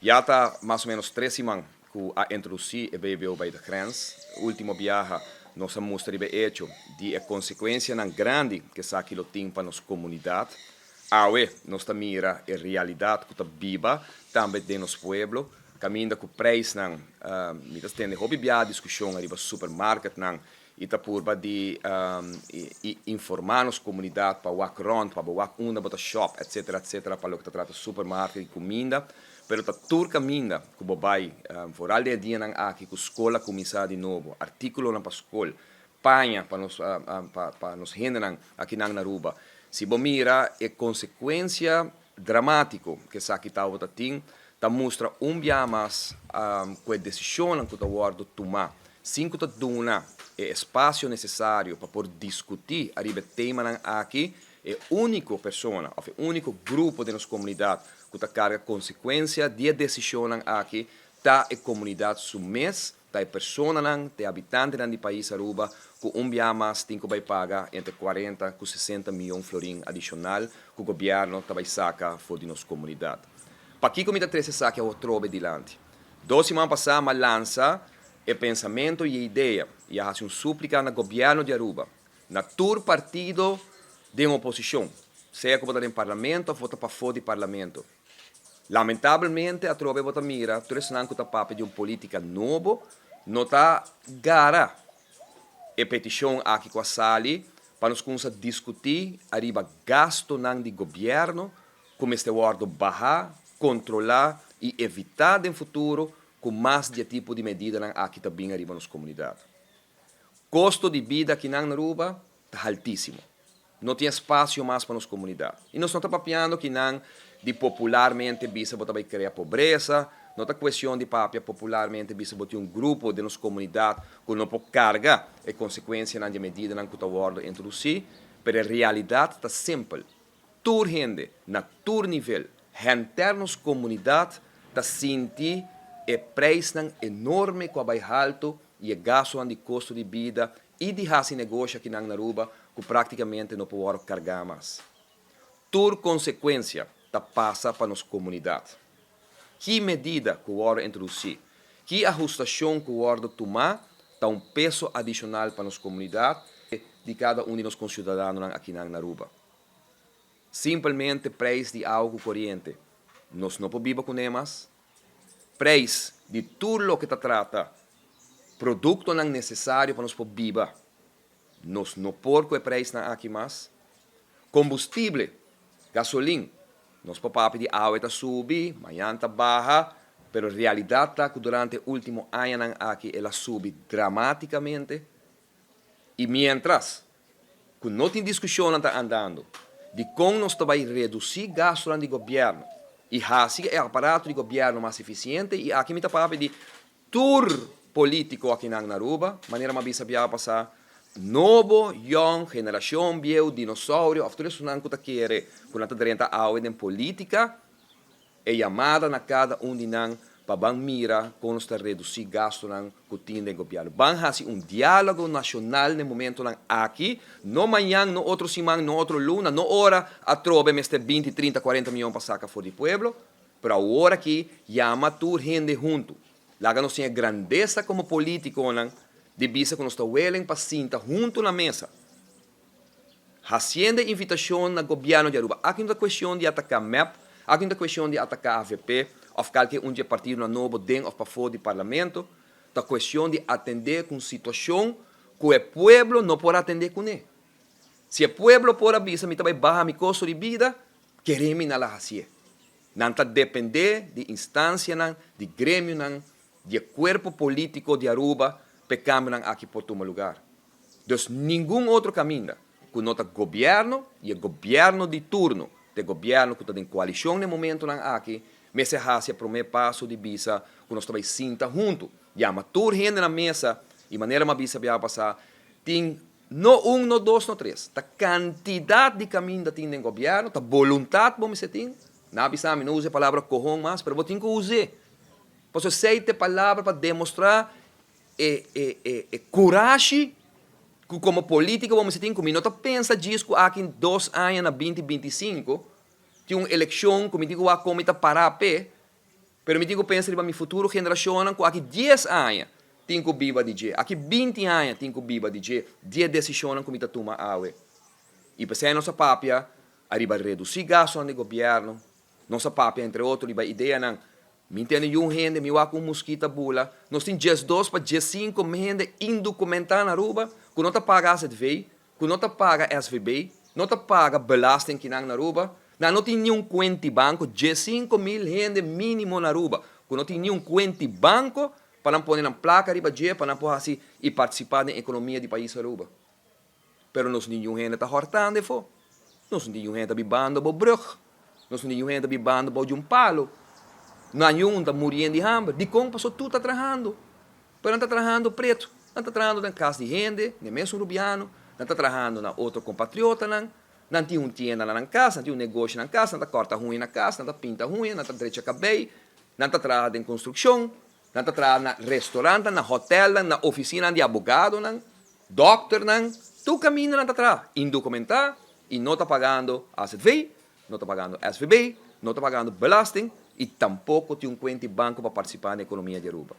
Ya ta mas o menos tres siman cu a introduci e BBO bij de grens. Ultimo biaha nos a mustra riba e hecho di e consecuencianan grandi cu esaki lo tin pa nos comunidad. Awe nos ta mira e realidad cu ta biba tambe den nos pueblo, caminda cu prijsnan, mi ta tende hopi biaha discusion ariba supermarketnan y ta purba di informa nos comunidad pa wak rond, pa bo wak unda bo ta shop, etcetera, etcetera, pa loke ta trata supermarket y cuminda. Pero ta tur caminda cu bo bay, vooral den e dianan aki cu scol a cuminsa di nobo, articulonan pa scol, paña pa nos pa nos hendenan akinan na Aruba. Si bo mira e consecuencia dramatico cu esaki tabata tin, ta mustra un biaha mas cu e decisionnan cu ta wordo tuma sin cu ta duna e espacio necesario pa por discuti ariba e temanan aki, e unico persona of e unico grupo den nos comunidad cu ta carga consecuencia di e decisionnan aki ta e comunidad su mes. Ta e personanan, ta e habitantenan di pais Aruba cu un biaha mas tin cu bay paga entre cuarenta cu sesenta miyon florin adicional cu gobierno ta bay saca for di nos comunidad. Pakico mi ta trece esaki awor trobe dilanti? Dos siman pasa m'a lansa e pensamento y e idea y a haci un suplica na gobierno di Aruba, na tur partido den oposicion, sea cu bo ta den parlamento of bo ta pafo di parlamento, Lamentabelmente atrobe bo ta mira tur esnan ku ta papia di un politika nobo no ta gara e petishon aki ku a sali pa nos kumsa diskutí ariba gastonan di gobièrnu ku mester wòrdu bahá, kontrolá i evitá den futuro ku mas di e tipo di medidanan aki ta bin ariba nos komunidat. Kosto di bida akinan na Aruba ta haltísimo. No tin espasio mas pa nos komunidat. I nos no ta papiando kinan di popularmente bisa bo ta bai krea pobresa, no ta kuestion di papia popularmente bisa bo tin un grupo den nos komunidat ku no por karga e konsekuensianan di e medidanan ku ta wòrdu introdusí, pero e realidat ta simpel, tur hende na tur nivel, henter nos komunidat ta sinti e preisnan enorme ku a bai haltu i e gastunan di kosto di bida i di hasi negoshi akinan na Aruba ku praktikamente no por wòrdu kargá mas. Tur konsekuensia ta pasa pa nos komunidat. Ki medida ku wòrdu introdusí, ki ahustashon ku wòrdu tumá ta un peso adishonal pa nos komunidat di kada un di nos konsiudadanonan akinan na Aruba. Simpelmente preis di awa ku koriente nos no por biba kuné mas. Preis di tur loke ta trata produktonan nesesario pa nos por biba, nos no por ku e preisnan aki mas. Kombustible, gasolin, nos por papia di awe ta subi, mañan ta baha, pero realidat ta ku durante e ultimo añanan aki el a subi dramatikamente. I mientras ku no tin diskushonnan ta andando di kon nos ta bai redusí gastunan di gobièrnu i hasi e aparato di gobièrnu mas efisiente, i aki mi ta papia di tur polítiko akinan na Aruba, manera mi a bisa biaha pasá, nobo, yòn, generashon bieu, dinosourio òf tur esunnan ku ta kere ku nan ta drenta awe den polítika, E yamada na kada un di nan pa ban mira kon nos ta redusí gastunan ku tin den gobièrnu. Ban hasi un diálogo nashonal den momentonan aki, no mañan, no otro siman, no otro luna, no ora atrobe mester binti, trinta, kuarenta mion pa saka for di pueblo, pero awor aki yama tur hende huntu. Laga nos tin e grandesa komo polítikonan di bisa ku nos ta welen pa sinta huntu na mesa. Haciendo e invitacion na gobierno di Aruba. Aki no ta cuestion di ataca mep, aki no ta cuestion di ataca avp of calke un di e partidonan nobo den of pafo di parlamento. Ta cuestion di atende cu un situacion cu e pueblo no por atende cune. Si e pueblo por a bisa mi ta bay baha mi costo di bida, kere mi na la hacié. Nan ta depende di instancianan, di gremionan, di e cuerpo politico di Aruba pa e cambionan aki por tuma lugar. Dus ningun otro caminda cu no ta gobierno y e gobierno di turno ta e gobierno cu ta den coalicion na e momentonan aki mester haci e prome paso di bisa cu nos ta bay sinta hunto, yama tur hende na mesa y manera mi a bisa biaha pasa tin no un, no dos, no tres, ta cantidad di caminda tin den gobierno, ta boluntad bo mester tin, nan a bisa mi no usa e palabra cohon mas pero bo tin cu us'e pasobra esey ta e palabra pa demostra E e e e kurashi ku komo polítiko bo mester tin ku mi no ta pensa djis ku aki dos aña na binti 25 tin un elekshon ku mi tin ku wak kon mi ta pará p'e. Pero mi tin ku pensa riba mi futuro generashonnan ku aki dies aña tin ku biba di dje, aki binti aña tin ku biba di dje, di e desishonnan ku mi ta tuma awe. I p'esei nos a papia ariba redusí gastunan di gobièrnu, nos a papia entre otro riba ideanan, mi tende yun hende, mi wak un muskita bula, nos tin diesdos pa diessinko hende indokumentá na Aruba ku no ta paga azv, ku no ta paga SVB, no ta paga belasting kinan na Aruba, nan no tin niun kuenti banko, 15.000 hende minimo na Aruba ku no tin niun kuenti banko pa nan pone nan plaka riba dje pa nan por hasi i partisipá den ekonomia di pais Aruba. Pero nos no tin niun hende ta hòrtando efo, nos no tin niun hende ta bibando bou brùg, nos no tin niun hende ta bibando bou di un palo, nan niun ta muriendo di hamber. Dikon? Pasobra tur ta trahando. Pero nan ta trahando pretu, nan ta trahando den kas di hende, den mesun rubiano, nan ta trahando na otro kompatriotanan, nan tin un tienda na nan kas, nan tin un negoshi na nan kas, nan ta kòrta huña na kas, nan ta pinta huña, nan ta drecha kabei, nan ta traha den konstrukshon, nan ta traha na restorantan, na hotèlnan, na ofisinanan di abogadonan, dòkternan, tur kaminda nan ta traha, indokumentá i no ta pagando azv, no ta pagando SVB, no ta pagando belasting i tampoko tin un kuenta di banko pa partisipá na ekonomia di Aruba.